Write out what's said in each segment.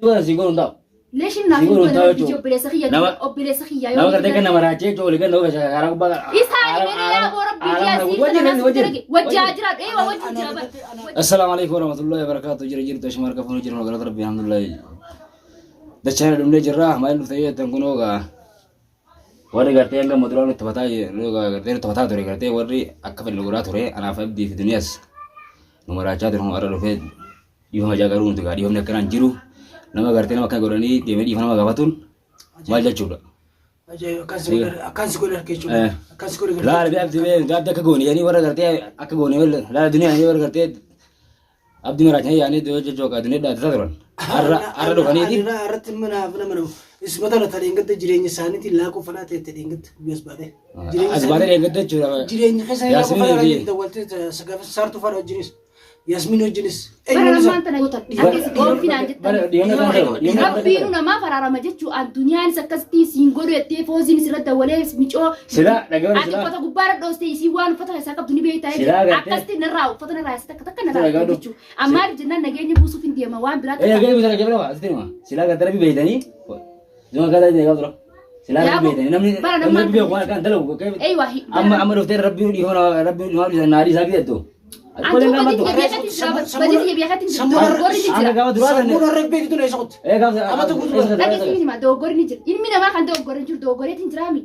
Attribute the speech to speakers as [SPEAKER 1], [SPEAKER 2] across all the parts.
[SPEAKER 1] Godhan si godhun ta'u.
[SPEAKER 2] Leeshin naaf
[SPEAKER 1] Si
[SPEAKER 2] hin
[SPEAKER 1] godhun
[SPEAKER 2] godhan
[SPEAKER 1] ta'u
[SPEAKER 2] rabbi
[SPEAKER 1] jechuudha.
[SPEAKER 2] obboleessa kiyya obboleessa kiyya
[SPEAKER 1] Nama gartee kan nama raachee jechuudha olii ganna oofee karaa gubbaa.
[SPEAKER 2] Isaan malee yaa boo rabbi kiyya si kana si dalage wajjaa jira eewa wajjin jira bara.
[SPEAKER 1] Assalaamu alaikum warahmatullahi wabarakatuh. Jira jirtu ashuma harka fuunee jiru galata rabbi alhamdulillah. Dachaa dhumnee jirra maal dhuftee jettan kun ogaa. Warri gartee hanga muduraa nutti taphataa gartee nutti taphataa ture gartee warri akka fedhe nu godhaa ture anaaf abdii fi duniyaas nu maraachaa ture har'a dhufee dhiifama jaa garuu nuti gaa dhiifamni akkanaan jiru nama gartee nama akkana godhanii deemee dhiifama nama gaafatuun maal jechuudha.
[SPEAKER 3] Ajaa'iba akkas si godhe akkas si godhe harka jechuudha. Akkas si godhe
[SPEAKER 1] Laala bee abdii bee abdii akka goone jedhanii warra gartee akka goone laala duniyaa jedhanii warra gartee abdii maraachaa yaanii jechuudha duniyaa dhaaddataa turan. Har'a har'a dhufaniiti.
[SPEAKER 3] Irratti manaaf nama nama. Isuma tana ta dheengadda jireenya isaaniitiin laaquu fadhaa ta'e ta dheengadda guyyaa as baatee.
[SPEAKER 1] As baatee dheengadda jechuudha.
[SPEAKER 3] Jireenya keessa laaquu
[SPEAKER 1] Yaasminii
[SPEAKER 3] fadhaa
[SPEAKER 1] fi-
[SPEAKER 3] ta'e dawwaltee sagaafa saartuu fadhaa wajjinis. Yaasmin wajjinis.
[SPEAKER 2] Bara ammaan tana gootan akkasi oolfinaan jettan. Rabbiinu namaaf araarama jechuu addunyaanis akkasitti siin godhu jettee fooziin isirra dawwalee micoo
[SPEAKER 1] Silaa dhaga'uun
[SPEAKER 2] ati
[SPEAKER 1] silaa.
[SPEAKER 2] uffata gubbaarra dhooste isii waan uffata keessaa qabdu ni beektaa
[SPEAKER 1] Silaa gartee.
[SPEAKER 2] akkasitti narraa uffata narraa asi takka takka
[SPEAKER 1] Silaa
[SPEAKER 2] narraa
[SPEAKER 1] gaadhu.
[SPEAKER 2] jechuu ammaaliif jennaan nageenya buusuuf hin deema waan biraa
[SPEAKER 1] Eh, gadi buusa dhaga'uun asitti hima. Silaa gartee rabbi beeytanii. Zuma gara inni eegaa tura. Silaa rabbi beeytanii namni
[SPEAKER 2] Bara
[SPEAKER 1] namni
[SPEAKER 2] namaan
[SPEAKER 1] rabbi beeku waan akkaan dalagu.
[SPEAKER 2] Eeywa,
[SPEAKER 1] Amma amma dhuftee rabbi dhiifama rabbi dhiifama naarii isaa bitatu.
[SPEAKER 2] Antuu badii tiyya beekatiin jira badii tiyya beekatiin jira dogoggorri ni
[SPEAKER 1] Amma
[SPEAKER 2] jira.
[SPEAKER 1] gaafa duraa sana.
[SPEAKER 3] Sammuun harree beektu na isa qotte.
[SPEAKER 1] Eh, gaafa
[SPEAKER 3] Amata guutuu bara.
[SPEAKER 2] Dhageessi hima dogoggorri ni jira. Ilmi namaa kan dogoggorri hin jiru dogoggoreetiin jiraami.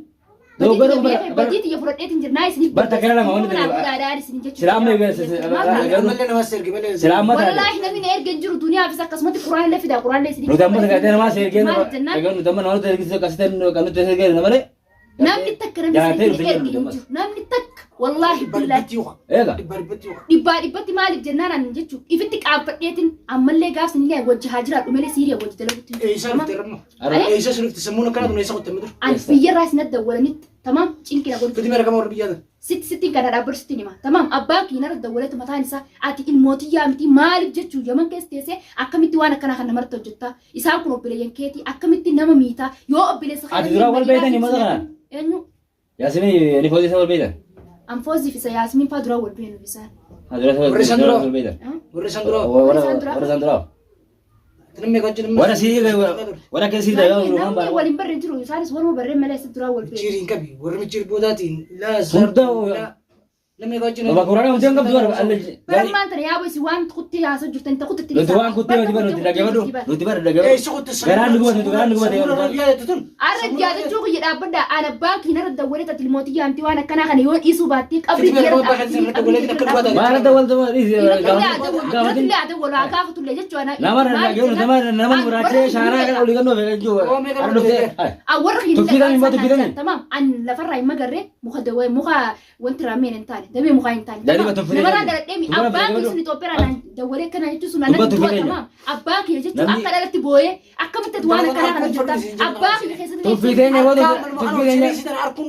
[SPEAKER 1] Dogoggorri bara-
[SPEAKER 2] Badii tiyya fudhadheetiin jira naa isiniif.
[SPEAKER 1] Bara takka lama wanti
[SPEAKER 2] ta'e.
[SPEAKER 1] ta'e.
[SPEAKER 2] Godhaadhaan isin jechuudha.
[SPEAKER 1] Silaa amma egaa-
[SPEAKER 3] Ammallee namas erge malee.
[SPEAKER 1] Silaa amma taate.
[SPEAKER 2] Wallaahi namni na erga hin jiru duniyaafis akkasumatti quraan illee fidaa quraan illee isin.
[SPEAKER 1] Nuti amma gartee namaa si ergee
[SPEAKER 2] Maal jennaan
[SPEAKER 1] nuti amma namoota ergisiisu akkasitti kan nuti ergee malee.
[SPEAKER 2] namni takka namni
[SPEAKER 1] Jaartee
[SPEAKER 2] isin
[SPEAKER 1] dhufee
[SPEAKER 2] erge
[SPEAKER 1] jirtu
[SPEAKER 2] hin
[SPEAKER 1] ammas.
[SPEAKER 2] jiru namni takka wallaahi billaahi.
[SPEAKER 3] Dhibbatti yuuqa.
[SPEAKER 1] Eega.
[SPEAKER 3] Dhibba dhibbatti yuuqa.
[SPEAKER 2] Dhibbaa dhibbatti maaliif jennaan ani jechuun ifitti qaanfadheetiin ammallee gaafsan illee wajji haa jiraadhu malee siiriya wajji dalagutti hin jiru.
[SPEAKER 3] Eessa dhufte ramma?
[SPEAKER 1] Arra.
[SPEAKER 3] Eessa dhufte sammuun akkana tun eessa qotte mitu?
[SPEAKER 2] Ani biyyarraa isin dawwalanitti tamaam cinqina godhu.
[SPEAKER 3] Fiti meera kama warra biyyaa tan.
[SPEAKER 2] Sitti sittiin kana dhaabbatu sittiin hima. Tamaam abbaan kiyya narra dawwaleetu mataan isaa ati ilmootiyyaa miti maaliif jechuu yaman keessa teessee akkamitti waan akkanaa kan namarratti hojjettaa? Isaan kun obboleeyyan keetii akkamitti nama miitaa yoo obboleessa
[SPEAKER 1] Ati duraa wal beektan himata kana?
[SPEAKER 2] Eenyu?
[SPEAKER 1] Yaasmin ni foozii isa wal beektan?
[SPEAKER 2] An foozii fi isa Yaasmin faa duraa wal beenu isaan.
[SPEAKER 1] Ah, dura
[SPEAKER 3] Warri isaan duraa.
[SPEAKER 1] wal beektan.
[SPEAKER 3] Warri isaan duraa.
[SPEAKER 1] Warra
[SPEAKER 2] isaan duraa.
[SPEAKER 1] warra isaan duraa.
[SPEAKER 3] Namni meeqa wajjin
[SPEAKER 1] Warra sii warra akka sii dagaa jiru
[SPEAKER 2] Namni wal hin barre jiru isaanis waluma barreen malee isa duraa wal beenu.
[SPEAKER 3] Micciir hin qabi. Warri micciir boodaatiin laa
[SPEAKER 1] Hunda
[SPEAKER 3] Namni meeqa wajjin
[SPEAKER 1] Baba kurana hundi hanga duwar
[SPEAKER 2] Bara ammaan tana yaaboo isin waan kuttee haasoo jirtan ta kuttee
[SPEAKER 1] nuti waan kuttee nuti bara nuti dhaggeeffadhu nuti bara dhaggeeffadhu garaan nu gubate nuti garaan nu gubate
[SPEAKER 3] Sammuun harree yaadatu tun.
[SPEAKER 2] Arra yaadachuu kiyya dhaabbadha. An abbaan kiyya narra dawwalee tati ilmootii yaamti waan akkanaa kana yoo dhiisuu baattee qabrii
[SPEAKER 3] Fiti
[SPEAKER 2] kiyya
[SPEAKER 3] meera abbaa kan isin irratti dawwalee akka dhugaa taate.
[SPEAKER 1] maal adda walta gaafatin
[SPEAKER 2] Irratti dawwalu haa gaafatullee jechuudha.
[SPEAKER 1] nama dhaggeeffadhu nama nama muraachee shaaraa kana olii gannoo fedha jechuudha
[SPEAKER 3] Oo, meeqa
[SPEAKER 1] arra dhuftee
[SPEAKER 2] Warra kiyya
[SPEAKER 1] Tuffii kamiin baatu fidanii?
[SPEAKER 2] Tamaam an lafarraa hin magarree muka dawwee muka wanti raameen hin taane damee mukaa hin taane.
[SPEAKER 1] Daadhii bakka tuffii
[SPEAKER 2] Namarraa
[SPEAKER 1] keenya.
[SPEAKER 2] dhaladhee mi
[SPEAKER 1] Dubara
[SPEAKER 2] abbaan
[SPEAKER 1] bakka
[SPEAKER 2] kiyya sun Itoophiyaa naan dawwalee akkana jechuun sun
[SPEAKER 1] Dubara
[SPEAKER 2] anatti
[SPEAKER 1] tuffii
[SPEAKER 2] du'a
[SPEAKER 1] keenya.
[SPEAKER 2] tamaam abbaa kiyya jechuun
[SPEAKER 1] Namni-
[SPEAKER 2] akka dhalatti boo'ee akkamitti ati waan akkanaa kana hojjettaa abbaa kiyya keessatti
[SPEAKER 1] Tuffii teenya booda tuffii teenya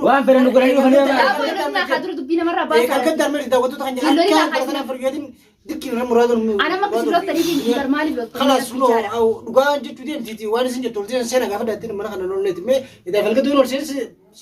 [SPEAKER 1] waan fedhan nu godhanii dhufanii
[SPEAKER 2] Dhaaboo irratti naa kaa dura dubbii namarraa
[SPEAKER 3] Eegaa
[SPEAKER 2] baasaa.
[SPEAKER 3] gadda armeeti daawwattoota kan
[SPEAKER 2] Illoon
[SPEAKER 3] harkaan
[SPEAKER 2] irraa
[SPEAKER 3] kana fayyadin dirqii irra muraadon.
[SPEAKER 2] Anamma akkasii loltanii fi bar maaliif loltanii
[SPEAKER 3] Kalaas
[SPEAKER 2] rabbii
[SPEAKER 3] kunoo
[SPEAKER 2] jaala.
[SPEAKER 3] dhugaa jechuu deemtiiti waan isin jettu olteen seena gaafa daattiin mana kana lolleeti mee idaa falgatu ol seensi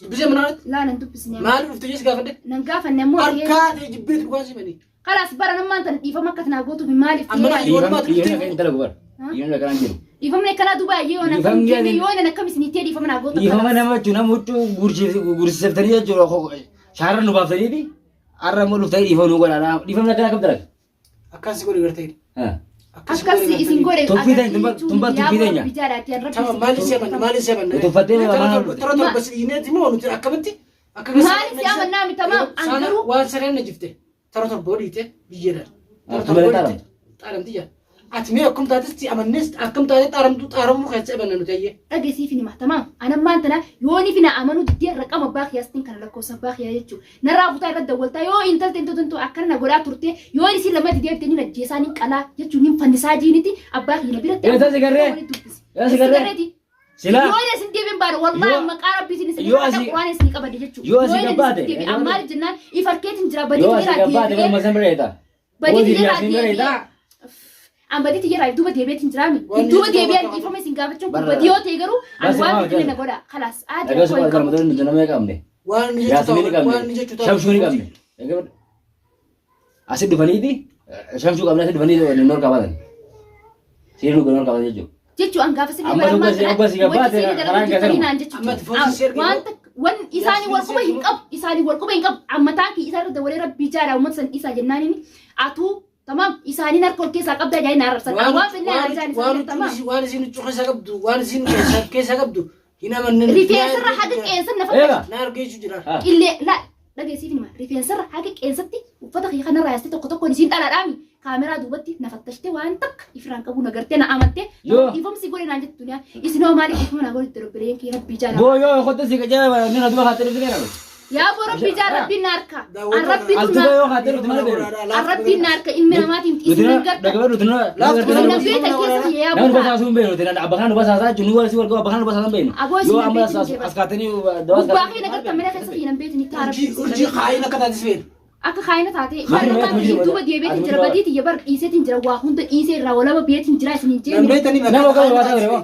[SPEAKER 3] dubbisee mana kanatti
[SPEAKER 2] Laa nan dubbisne.
[SPEAKER 3] maaliif dhufte jees gaafadhe
[SPEAKER 2] Nan gaafanne ammoo
[SPEAKER 3] harkaa ta'e jibbeetu dhugaa simanii.
[SPEAKER 2] Kalaas bara nammaan tana dhiifama akka tanaa gootuuf maaliif
[SPEAKER 3] Amma
[SPEAKER 2] ta'ee?
[SPEAKER 1] Dhiifamni dhiifamni akka hin dalagu bara. Dhiifamni akkanaan jiru.
[SPEAKER 2] Dhiifamni akkanaa duuba yoo nan akkam
[SPEAKER 1] Dhiifamni
[SPEAKER 2] jenne
[SPEAKER 1] ani-
[SPEAKER 2] yoo nan akkam isinii ta'e dhiifama naa gootu.
[SPEAKER 1] Dhiifama nama jechuun nama huccuu gursiiftanii jechuudha. Shaarra nu baaftaniiti. Har'a immoo dhuftanii dhiifama nu godhaa. Dhiifamni akkanaa kam dalaga?
[SPEAKER 3] Akkas godhe gartee.
[SPEAKER 2] Akkas isin godhe
[SPEAKER 1] Tuffii teenya, tumba tuffii teenya.
[SPEAKER 3] Tama maali seeban maali seeban.
[SPEAKER 1] Tuffattee maal dhufte?
[SPEAKER 3] Tara torba si dhiineeti moo nuti akkamitti akka
[SPEAKER 2] Maali si amannaa miti tamaam an garuu
[SPEAKER 3] waan sareen na jifte tara torba hodhiite biyyeedhaan. Tara
[SPEAKER 1] Tumba
[SPEAKER 3] torba
[SPEAKER 1] xaaramtu.
[SPEAKER 3] hodhiite xaaramti jaa. Ati mee akkam taates si amannees akkam taatee xaaramtu xaaramuu keessa ebanna nuti ayyee.
[SPEAKER 2] Dhageessiif hima tamaam anammaan tana yoo ni fina amanuu diddee raqama abbaa kiyaastiin kana lakkoofsa abbaa kiyaa jechuudha. Narraa kutaa irra dawwaltaa yoo intalti intu tuntu akkana na godhaa turte yoo isin lama didee bitanii najjeesaa nin qalaa jechuun nin fannisaa jiiniti abbaa kiyya na biratti
[SPEAKER 1] Eessa si garree?
[SPEAKER 2] walitti dubbisi.
[SPEAKER 1] Eessa si garree?
[SPEAKER 2] Sigareeti.
[SPEAKER 1] Silaa.
[SPEAKER 2] Yoo isin deebiin baadhu wallaahi maqaa rabbiitiin isin
[SPEAKER 1] yoo
[SPEAKER 2] irraa quraan isin qabadde jechuudha.
[SPEAKER 1] yoo asii
[SPEAKER 2] isin
[SPEAKER 1] gabbaate,
[SPEAKER 2] deebi'e ammaal jennaan if harkeetiin jira badii
[SPEAKER 1] Yoo asii
[SPEAKER 2] irraa
[SPEAKER 1] gabbaate
[SPEAKER 2] deebi'ee
[SPEAKER 1] barma san bireeta.
[SPEAKER 2] badii
[SPEAKER 1] Wozi
[SPEAKER 2] irraa
[SPEAKER 1] yaasiin bireeta.
[SPEAKER 2] deebi'ee an badii irraa duuba deebi'eetiin jiraami.
[SPEAKER 3] Waan
[SPEAKER 2] Duuba
[SPEAKER 3] jechuudha
[SPEAKER 2] deebi'een
[SPEAKER 3] bakka
[SPEAKER 2] dhiifama isin gaafachuun kun
[SPEAKER 1] Barra-
[SPEAKER 2] badii yoo ta'e garuu ani
[SPEAKER 1] Basi
[SPEAKER 2] waan
[SPEAKER 1] maal
[SPEAKER 2] fedhe na
[SPEAKER 1] jedhu?
[SPEAKER 2] godha. Kalaas aadii
[SPEAKER 1] Dhagaa
[SPEAKER 2] rakkoo hin
[SPEAKER 1] suphee
[SPEAKER 2] qabu.
[SPEAKER 1] garma nuti nama qabne.
[SPEAKER 3] Waan inni jechuu
[SPEAKER 1] Yaasmiin
[SPEAKER 3] ta'u waan
[SPEAKER 1] qabne.
[SPEAKER 3] inni jechuu ta'u.
[SPEAKER 1] Shamshuu ni qabne. Asi dhufaniiti shamshuu qabne asi dhufanii nu ol qabatan. Siirri nu ol qabatan jechuudha.
[SPEAKER 2] Jechuu an gaafa sillee
[SPEAKER 1] Amma
[SPEAKER 2] barammaa
[SPEAKER 1] dhuga si- dhuga si gabbaate karaan keessan
[SPEAKER 2] naan
[SPEAKER 3] Amma
[SPEAKER 2] jechuudha.
[SPEAKER 3] foosii si erge
[SPEAKER 2] Wanta wan isaanii wal quba hin qabu isaanii wal quba hin qabu amma taankii isaa irra dabalee rabbii jaadha uummata san dhiisaa jennaan inni atuu tamaam isaaniin harka ol keessaa qabdaa jaanii na arrabsan. Waan fennee
[SPEAKER 3] Waan
[SPEAKER 2] arrabsan isaanii tamaam.
[SPEAKER 3] waan isin huccuu keessa qabdu waan isin keessa qabdu hin amanne.
[SPEAKER 2] Rifeensarra haga qeensan nafa
[SPEAKER 1] Eega.
[SPEAKER 3] Na argeessu jira.
[SPEAKER 1] Ah.
[SPEAKER 2] Illee la dhageessiif nima rifeensarra haga qeensatti uffata kiyya kanarraa yaastee tokko tokkoon isiin dhalaadhaami kaameraa duubatti na fattashte waan takka ifirraan qabu na gartee na amantee
[SPEAKER 1] Yoo.
[SPEAKER 2] dhiifamsi godhe naan jettu duniyaa isin hoo maaliif dhiifama naa godhe darobbileen kiyya rabbii jaalala.
[SPEAKER 1] Boo yoo kotte si qajeela ni na duba kaattee dhufte kana.
[SPEAKER 2] Yaa boo rabbii jaal rabbiin na harka. An rabbiitu
[SPEAKER 1] As
[SPEAKER 2] na
[SPEAKER 1] duba yoo kaattee dhufte maal beeku?
[SPEAKER 2] an rabbiin na harka ilmi namaatiin isin hin garta.
[SPEAKER 1] Dhagabaa dhufte na.
[SPEAKER 2] Isin na beektan keessa kiyya yaa
[SPEAKER 1] Namni
[SPEAKER 2] butaa.
[SPEAKER 1] basaasuu hin beeknu. Abba kana nu basaasaa jechuun nu warsi warga abba kana nu basaasaa hin beeknu.
[SPEAKER 2] Aboo isin
[SPEAKER 1] Yoo
[SPEAKER 2] hin
[SPEAKER 1] amma
[SPEAKER 2] beektan
[SPEAKER 1] as
[SPEAKER 2] jee
[SPEAKER 1] as kaatanii
[SPEAKER 2] Gubbaa kee na gartan malee keessa kiyya nan beektan taa
[SPEAKER 3] Urjii
[SPEAKER 2] rabbiin.
[SPEAKER 3] urjii kaayin akka taatis feetu.
[SPEAKER 2] Akka kaayina taatee
[SPEAKER 1] Maal
[SPEAKER 2] kaayina
[SPEAKER 1] maal
[SPEAKER 2] taatee
[SPEAKER 1] maal
[SPEAKER 2] duuba deebiitiin jira badiitiin jira bar dhiiseetiin jira waa hunda dhiisee irraa walaba biyeetiin jira isin hin
[SPEAKER 3] Nan
[SPEAKER 2] jeemine.
[SPEAKER 3] beektanii bakka
[SPEAKER 1] Nama kan
[SPEAKER 3] kaayin
[SPEAKER 1] waataa
[SPEAKER 3] taatis
[SPEAKER 1] ture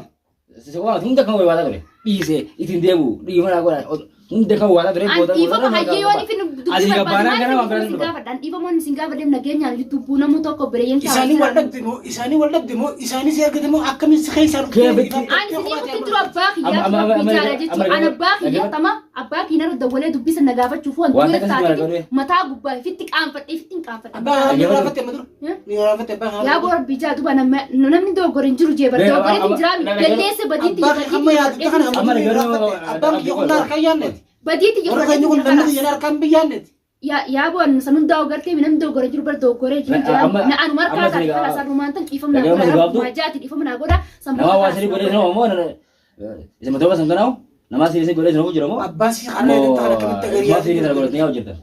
[SPEAKER 3] feetu.
[SPEAKER 1] moo? Hunda kan waataa ture. Dhiisee ittiin deebi'u dhiifama naa godha. Hunda kan waataa ture.
[SPEAKER 2] An dhiifama hayyee yoo ifin dubbii
[SPEAKER 1] Asii
[SPEAKER 2] barbaadu
[SPEAKER 1] gabbaanaa
[SPEAKER 2] maal
[SPEAKER 1] gara waan
[SPEAKER 2] isin
[SPEAKER 1] biraan dhufa.
[SPEAKER 2] gaafadhaan dhiifamoon isin gaafadheef nageenyaan dubbuu namuu tokko bireeyyan
[SPEAKER 3] Isaanii wal dhabde moo isaanii wal dhabde moo isaanii si argate moo akkamiin si keessaa
[SPEAKER 1] Kee bitti-
[SPEAKER 2] Ani isin himutti jiru abbaa
[SPEAKER 1] Amma-
[SPEAKER 2] kiyyaa
[SPEAKER 1] amma-
[SPEAKER 2] rabbii
[SPEAKER 1] amma-
[SPEAKER 2] jaala jechuudha.
[SPEAKER 1] amma-
[SPEAKER 2] An abbaa kiyyaa
[SPEAKER 1] amma-
[SPEAKER 2] tama abbaa kiyya narra dawwalee dubbisa na gaafachuuf waan
[SPEAKER 1] Waan
[SPEAKER 2] ture
[SPEAKER 1] akkasii
[SPEAKER 2] taatee
[SPEAKER 1] barbaadu.
[SPEAKER 2] mataa gubbaa ifitti qaanfadhe ifitti hin qaanfadhe.
[SPEAKER 3] Abbaa ni raafate amma dura. Ni raafate abbaa
[SPEAKER 2] Yaa boo rabbii jaa duba namni dogoggore hin jiru jee bar
[SPEAKER 1] Mee,
[SPEAKER 2] dogoggore hin
[SPEAKER 1] amma-
[SPEAKER 2] jiraami
[SPEAKER 1] amma-
[SPEAKER 2] balleesse badiitti
[SPEAKER 3] Abbaa kee hamma yaaddu kana
[SPEAKER 1] Amma
[SPEAKER 3] amma ni
[SPEAKER 1] garuu-
[SPEAKER 3] raafate. Abbaan kiyya kun harkaan yaadneeti.
[SPEAKER 2] badiitti
[SPEAKER 3] Warra keenya kun namni kiyya harkaan biyyaanneeti.
[SPEAKER 2] Yaa boo san hundaa ogartee namni dogoggore jiru bar dogoggore jiru
[SPEAKER 1] Amma-
[SPEAKER 2] jiraami na anuma harkaa
[SPEAKER 1] amma
[SPEAKER 2] taate
[SPEAKER 1] isin
[SPEAKER 2] kana
[SPEAKER 1] gaa-
[SPEAKER 2] san rumaan tan dhiifama naa
[SPEAKER 1] Dhaga'ama
[SPEAKER 2] godha
[SPEAKER 1] si gaaftu?
[SPEAKER 2] rabbumaa jaati dhiifama naa godha san
[SPEAKER 1] Nama waa sirrii godhee sinoo moo isa matoo basan kanaawu nama sirrii godhee sinoo jira moo?
[SPEAKER 3] Abbaan si har'a yaadatu kana akkamitti agarii
[SPEAKER 1] Moo sirrii sana
[SPEAKER 3] yaadatu.
[SPEAKER 1] godhatanii haa hojjetan.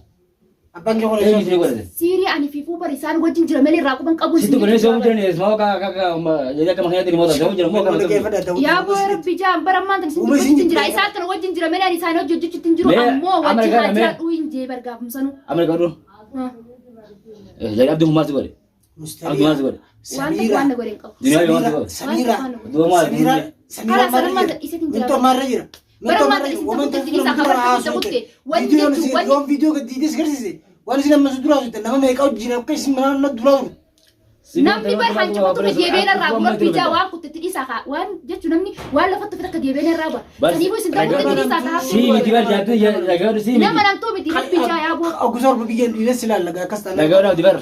[SPEAKER 3] Abbaan kee kun
[SPEAKER 1] Eenyu sirrii godhate?
[SPEAKER 2] Siirii ani fiifuu bar isaan wajjin jira malee irraa quban qabu
[SPEAKER 1] Sitti godhee sinoo jiran ismaa akka akka jedhee akka makiinaatti ni mootan sinoo jira moo akka
[SPEAKER 2] Yaa boo rabbi jaan bara ammaan tan isin
[SPEAKER 3] Uuma isin
[SPEAKER 2] dubbachuutti jira
[SPEAKER 3] jibbe.
[SPEAKER 2] isaan kana wajjin jira malee ani isaan hojii hojjechuutti hin jiru
[SPEAKER 1] Mee,
[SPEAKER 2] ammoo
[SPEAKER 1] amma
[SPEAKER 2] wajjin
[SPEAKER 1] egaa
[SPEAKER 2] haa
[SPEAKER 1] mee.
[SPEAKER 2] jiraadhu hin jee bargaafumsanu.
[SPEAKER 1] Amma godhu. Jadi abdii humaas godhe. Abdii humaas godhe.
[SPEAKER 2] Waan tokko waan na godhe hin qabu.
[SPEAKER 1] Duniyaa yoo waan godhe.
[SPEAKER 3] Samiira.
[SPEAKER 1] Duuba maal?
[SPEAKER 3] Samiira. Samiira
[SPEAKER 2] Karaa
[SPEAKER 3] maarra
[SPEAKER 2] sarara
[SPEAKER 3] jira.
[SPEAKER 2] isiin jira.
[SPEAKER 3] Mintoo maarra jira.
[SPEAKER 2] Bara ammaan tan isin ta'utti isin kabarta ta'utti wanni jechuun wanni
[SPEAKER 3] Yoon viidiyoo gad diides garsiise waan isin amma duraa turte nama meeqa wajjin akka isin mana duraa turte.
[SPEAKER 2] namni bar hancufa ture deebiin irraa gura bijaa waan kutte dhiisaa kaa waan jechuun namni waan lafatti ofitti akka deebiin irraa bara. Saniifuu isin ta'utti dhiisaa kaa.
[SPEAKER 1] Sii miti bar jaattu dhagahu sii miti.
[SPEAKER 2] Nama namtuu miti rabbi jaa yaa boo.
[SPEAKER 3] Ogusoo orma biyyeen dhiires ilaalla akkas taana.
[SPEAKER 1] Dhagahu abdii bar.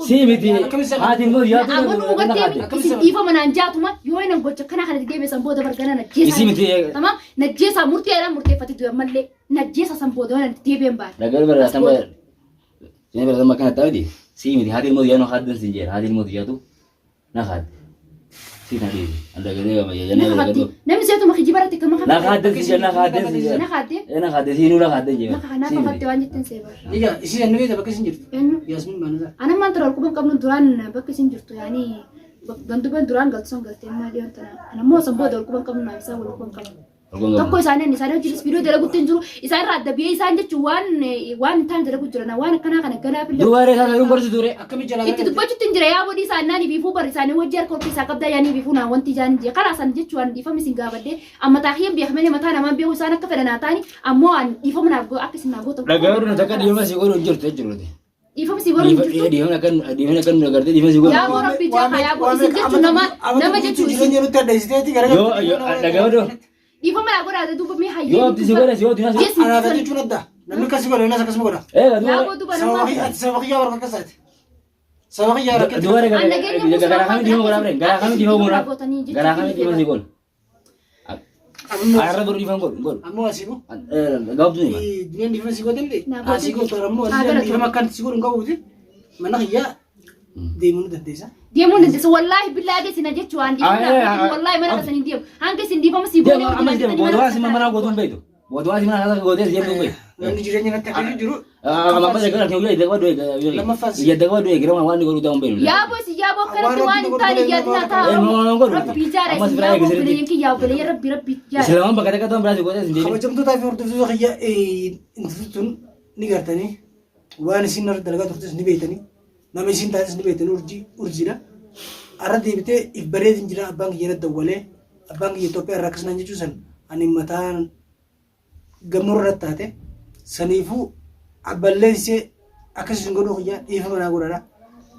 [SPEAKER 1] Sii miti haati immoo yaatu
[SPEAKER 2] Amanuu hubattee isin dhiifama naan jaatuma yoo inni gocha kana kanatti deebisan booda bargana najjeesaa.
[SPEAKER 1] Isii miti.
[SPEAKER 2] Tamam najjeesaa murteedhaan murteeffate du'e ammallee najjeesaa san booda waan deebi'an baara.
[SPEAKER 1] Dhagahu bar sama. Sini bar sama kana taa'uti. Sii miti haati immoo yaanu haadden siin jedha haati immoo yaatu na haadde. Sii kan dhiisi. Dhagahu gama
[SPEAKER 2] Na kakatti namni seetuma kijibaratti kama
[SPEAKER 1] Na haadden siin jedha na haadden siin
[SPEAKER 2] Na
[SPEAKER 1] jedha.
[SPEAKER 2] kaadde
[SPEAKER 1] Na haadde siinuu na haadden jedha.
[SPEAKER 2] na kakatte waan jettan see bara.
[SPEAKER 3] Ija isin annu beekta bakka isin jirtu.
[SPEAKER 2] Eenyu?
[SPEAKER 3] Yaasmin Maanasaa.
[SPEAKER 2] Ana maan tura quban qabnu duraan bakka isin jirtu yaani ganduban duraan galtu san galtee ammaa dhiyoon tana. Ana immoo san booda ol quban qabnu naaf isaan wal quban qabnu. Tokko isaanii ani isaanii wajjinis viidiyoo dalaguutti hin jiru. Isaan irraa adda biyya isaan jechuun waan waan hin taane dalagu jiran waan akkanaa kana ganaaf illee.
[SPEAKER 1] Duuba reesaa saluun gorsi ture.
[SPEAKER 3] Akkami jalaa
[SPEAKER 2] Itti dubbachuutti hin jira yaa bodii isaan naanii biifuu bar isaanii wajji harka ol keessaa qabdaa yaanii biifuu naa wanti ijaan jee karaa san jechuun waan dhiifama isin gaafadhee amma taakiyyeen beekamanii mataa namaan beeku isaan akka fedhan haa ta'ani ammoo waan dhiifama naaf akka isin naa gootan.
[SPEAKER 1] Dhagahu nu takka dhiifama si godhu hin jirtu jechuudha.
[SPEAKER 2] Dhiifama si godhu hin jirtu.
[SPEAKER 1] Dhiifama akkan dhiifama akkan nu agartee dhiifama si godhu.
[SPEAKER 2] Yaa boo rabbi jaa yaa boo isin jechuun nama nama jechuun isin
[SPEAKER 3] Jireenya nutti addeessiteeti gara
[SPEAKER 1] Yoo dhagahu doo.
[SPEAKER 2] dhiifama naa godhaa duuba mee hayyee.
[SPEAKER 1] Yoo abdii si godhe si yoo dunyaa si.
[SPEAKER 2] Yes,
[SPEAKER 3] Anaaf jechuun adda. Namni akkasii godhe innis akkasuma godha.
[SPEAKER 1] Eega
[SPEAKER 2] Yaa
[SPEAKER 1] duuba.
[SPEAKER 2] boo duuba nama.
[SPEAKER 3] Ati saba kiyyaa warra akkasaati. Saba kiyyaa warra
[SPEAKER 1] Duuba
[SPEAKER 2] An nageenya
[SPEAKER 1] garaa kamiin dhiifama godhaa bre garaa kamiin dhiifama godhaa garaa kamiin dhiifama si godhu. Arra godhu dhiifama godhu godhu.
[SPEAKER 3] Ammoo asii moo?
[SPEAKER 1] Gabaabduu hima.
[SPEAKER 3] Duniyaan dhiifama si godhe miti?
[SPEAKER 2] Naa godhe.
[SPEAKER 3] Asii gootu ammoo
[SPEAKER 2] Haa galatu.
[SPEAKER 3] dhiifama akkan si godhu hin qabuuti. Mana kiyyaa deemuu ni dandeessa.
[SPEAKER 2] Deemuu dandeessa wallaahi billaa geessina jechuun waan dhiifama wallaahi mana keessan hin deemu hanga isin dhiifama si
[SPEAKER 1] Deema amma deema booda waan si mana gootuu hin beektu. Booda waan si mana gootee si deemtuu hin beektu.
[SPEAKER 3] Namni jireenya natti akkasii jiru.
[SPEAKER 1] Amma gara kee guyyaa dagaba du'e
[SPEAKER 3] Lammaffaan
[SPEAKER 1] dagaba du'e gara waan godhu ta'uu hin beeknu.
[SPEAKER 2] Yaa boo si yaa boo kanatti waan hin taane yaadna
[SPEAKER 1] Eh,
[SPEAKER 2] ta'a.
[SPEAKER 1] no, no, no,
[SPEAKER 2] Rabbi jaara
[SPEAKER 1] Ammas
[SPEAKER 2] isin
[SPEAKER 1] biraa
[SPEAKER 2] yaa boo
[SPEAKER 1] eegisirti.
[SPEAKER 2] bileen kiyyaa obboleeyyan rabbi rabbi jaara.
[SPEAKER 1] Islaamaan bakka takka ta'an biraas gootee hin deebiin.
[SPEAKER 3] Kabajamtootaa fi hordoftoota kiyya intalli tun ni gartanii waan isin irra dalagaa turtes ni beektanii nama isin taates ni beektanii urjii urjiidha. Arra deebitee if bareedin jira abbaan kiyya irra dawwalee abbaan kiyya Itoophiyaa irraa akkasuma jechuun san ani mataan gamoo irra taate saniifuu abballeessee akkas isin godhuu kiyya dhiifama naa godhadha.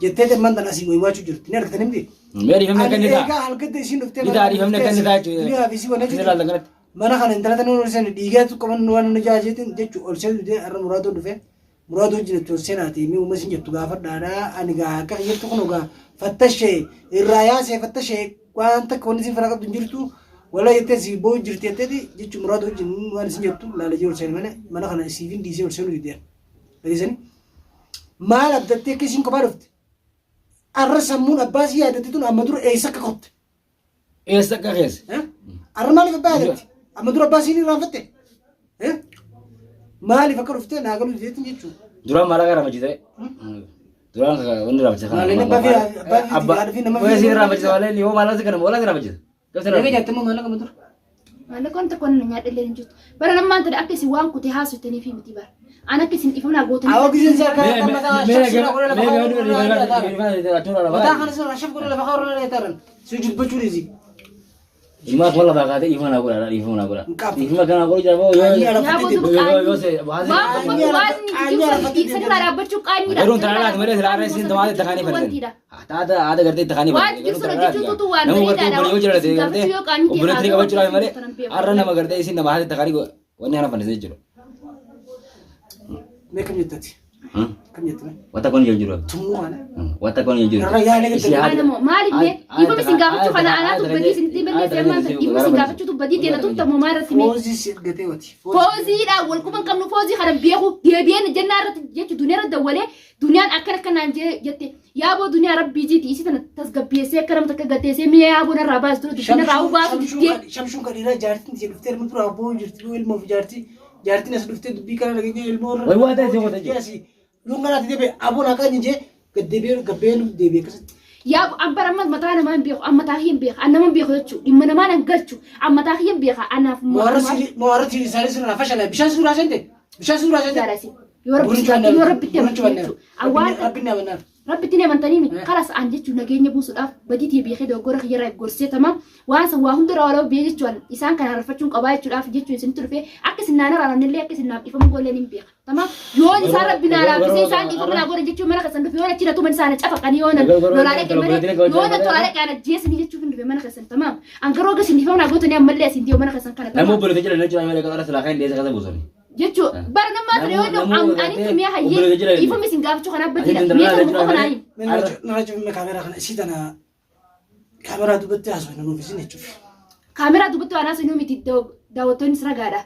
[SPEAKER 3] Jettee temman tan asii wayiwaachuu jirti. Ni argitanii miti?
[SPEAKER 1] Mee dhiifamni akka inni ta'a.
[SPEAKER 3] Egaa halkatti isiin dhuftee
[SPEAKER 1] Ni ta'a dhiifamni akka inni ta'a jechuudha.
[SPEAKER 3] Duniyaa fi isii wanna
[SPEAKER 1] Isin ilaaltan kanatti.
[SPEAKER 3] Mana kana intala tan ol seene dhiigaatu qaban waan inni jaajeetiin jechuun ol seenu didee har'a muraadoo dhufe. Muraadoo wajjin itti ol seenaati mi uumma isin jettu gaafadhaadha. Ani gaa akka jettu kun gaa fattashee irraa yaasee fattashee waan takka wanni isin fira qabdu hin jirtu. Walaa jettee si boo jirti jetteeti jechuun muraadoo wajjin waan isin jettu laalee jiru ol seene malee mana kana siifin dhiisee ol seenu didee. Dhageessanii? Maal abdattee akka isiin kophaa dhufte? Arra sammuun abbaa sii yaadatte tun amma dura eessa akka kotte?
[SPEAKER 1] Eessa akka keessa?
[SPEAKER 3] Eh? Arra maaliif abbaa yaadatte? Amma dura abbaa siin irraanfatte? Eh? Maaliif akka dhufte naa galuu dideetiin jechuudha.
[SPEAKER 1] Duraan maallaqa ramachise. Duraan wanni ramachise kana.
[SPEAKER 3] Maallaqa abbaa fi abbaa fi haadha fi nama fi-
[SPEAKER 1] Wayii si ramachise malee yoo maallaqa si kana walaa si ramachise.
[SPEAKER 3] Eega nyaatte immoo maallaqa amma dura.
[SPEAKER 2] Maallaqa wanta kun nyaadha illee hin jirtu. Bara nammaan tana akka isin waan kutee haasoftan fi miti bara. An akka isin dhiifama naa gootanii.
[SPEAKER 3] Awwa giseen si harkaa akka mataa shaf godhe lafa kaa'u. Mataa kana sirraa shaf godhe lafa kaa'u irra taran. Si dubbachuu dhiisi.
[SPEAKER 1] Ilmaa kuma lafaa kaatee dhiifama naa godhaa dhiifama naa godhaa.
[SPEAKER 3] Hin qabu.
[SPEAKER 1] Dhiifama kana godhu jira boo
[SPEAKER 3] Qaanii
[SPEAKER 1] yoo
[SPEAKER 3] ala
[SPEAKER 2] Yaa
[SPEAKER 3] fudhate.
[SPEAKER 2] boodu
[SPEAKER 1] yoo yoo
[SPEAKER 2] qaanii.
[SPEAKER 1] se
[SPEAKER 2] Waan uffatu waan inni sanirraa dhaabbachuu qaaniidha.
[SPEAKER 1] Garuu intala laati malee silaa irra isin tamaate takanii
[SPEAKER 2] Wantiidha.
[SPEAKER 1] fadhisan. Haata haata gartee takanii
[SPEAKER 2] Waan jirtu sana jechuutu waan
[SPEAKER 1] Nama gartee
[SPEAKER 2] bareedaadha.
[SPEAKER 1] obboleeyoo jira
[SPEAKER 2] Isin
[SPEAKER 1] gartee
[SPEAKER 2] gaafachuu yoo qaanii ta'e
[SPEAKER 1] obboleettii
[SPEAKER 2] haadha
[SPEAKER 1] qabachuudhaaf malee
[SPEAKER 2] obboleettii beeku.
[SPEAKER 1] har'a nama gartee isin nama haati takanii wanni hana fannise jechuudha.
[SPEAKER 3] Mee kam jettati? Kam jette mee?
[SPEAKER 1] Wanta kun hin jiru.
[SPEAKER 3] Tummuu kana.
[SPEAKER 1] Wanta kun hin jiru.
[SPEAKER 3] Irra yaalee
[SPEAKER 1] Ishee
[SPEAKER 3] gadi-
[SPEAKER 1] haati-
[SPEAKER 2] Maalimoo maaliif mee dhiifama isin gaafachuu kana anaatu badii isinitti balleesse ammaan tan dhiifama isin gaafachuu badii teena tumtamoo maa irratti mee
[SPEAKER 3] Foozii si ergatee wati.
[SPEAKER 2] fooziidha wal quban qabnu foozii kana beeku deebi'een jennaa irratti jechu duniyaa irra dawwalee duniyaan akkana akkanaan jette yaaboo duniyaa rabbii jiiti isii tana tasgabbeessee akka nama takka gateessee mi'a yaaboo narraa baasu dura dubbii narraa huu baasu diddee
[SPEAKER 3] Shamshuun kan dhiiraa jaartiin ishee dhuftee ilma dura abboo jirti dhuu ilmoo fi jaartii jaartiin as dhuftee dubbii kana dhageenya ilmoo irra.
[SPEAKER 1] Wai waa ta'e si goota jechuudha.
[SPEAKER 3] Luun kanaatti deebi'e aboon haqaa hin jee gad deebi'ee gabbee nu deebi'e akkasitti.
[SPEAKER 2] Yaa an bara amma mataa namaa hin beeku an mataa kiyya hin beeka an nama hin beeku jechuudha dhimma namaa nan galchu an mataa kiyya hin beeka anaaf
[SPEAKER 3] Mo'arra sirii isaanii sirraa fashalaa bishaan suuraa seente bishaan suuraa seente.
[SPEAKER 2] gaaraasi yoo rabbi yoo rabbitti amantu jechuudha an waan
[SPEAKER 3] Rabbi amanaa.
[SPEAKER 2] Rabbitti ni amantanii mi kalas an jechuun nageenya buusuudhaaf badii tiyya beekee dogoggora kiyyarraa gorsee tamam waan san waa hunda irraa walaba biyya jechuun isaan kana harfachuun qabaa jechuudhaaf jechuun isinitti dhufee akka isin naan araaramnillee akka isin naaf dhiifama goollee ni beeka tamam yoon isaan rabbi naa laaffisee isaan dhiifama naa godhan jechuun mana keessan dhufe yoon achi na tuman isaan cafaqanii yoon lolaa dhaqe malee yoon tolaa dhaqe ana jeesanii jechuuf hin dhufe mana keessan tamam an garuu akka isin dhiifama naa gootanii ammallee isin deemu mana keessan kana
[SPEAKER 1] Nama
[SPEAKER 2] tamam
[SPEAKER 1] obboleettii jira jechuudha malee qaxara silaa kan hin deesse kasa buusani.
[SPEAKER 2] Jechuun bara namaa ture yoo
[SPEAKER 1] Namuu
[SPEAKER 2] ta'u ani tumiyaa
[SPEAKER 1] obboleettii
[SPEAKER 2] hayyee
[SPEAKER 1] jira
[SPEAKER 2] dhiifama isin gaafachuu kanaaf badiidha.
[SPEAKER 1] Asitti
[SPEAKER 2] Mee
[SPEAKER 1] intala
[SPEAKER 2] ta'uu
[SPEAKER 1] jira
[SPEAKER 2] qofa
[SPEAKER 1] malee.
[SPEAKER 2] naayin.
[SPEAKER 3] Narra cufime kaameraa kana isii tana kaameraa duubatti haasofna nuuf isin jechuuf.
[SPEAKER 2] Kaameraa duubatti waan haasofnu miti daawwattoonni ragaadha.